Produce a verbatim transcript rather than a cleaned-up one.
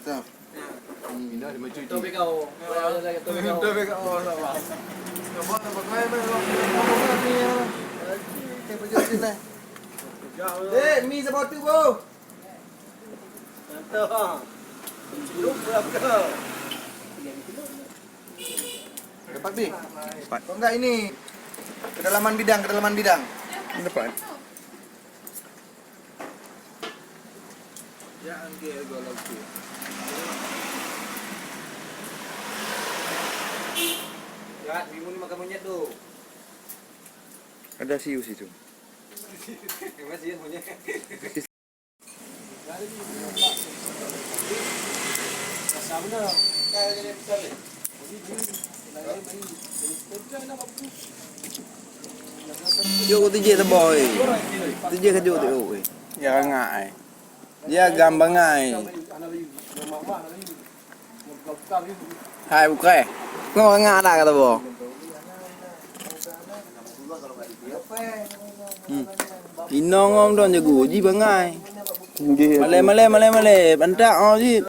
Dah. Hmm. Pindah dia macam tu. Eh, mi saboh tu, bro. Dapat, Bi? Dapat. Kok enggak ini? Kedalaman bidang, kedalaman bidang. Dapat. Ya, anggir gua lauk tu. Ya, timun ni makan monyet tu. Ada siu situ. Masih monyet. Jok tijih teuboh, eh. Tijih ka jok teuh, eh. Ya ngak, eh. Dia agam bangai. Hai bukai. Ngo ngak na kata boh. Hmm. Inong ngom don jago ji bangai. Nggih. Malé, malé, malé, malé. Bantak oh ji.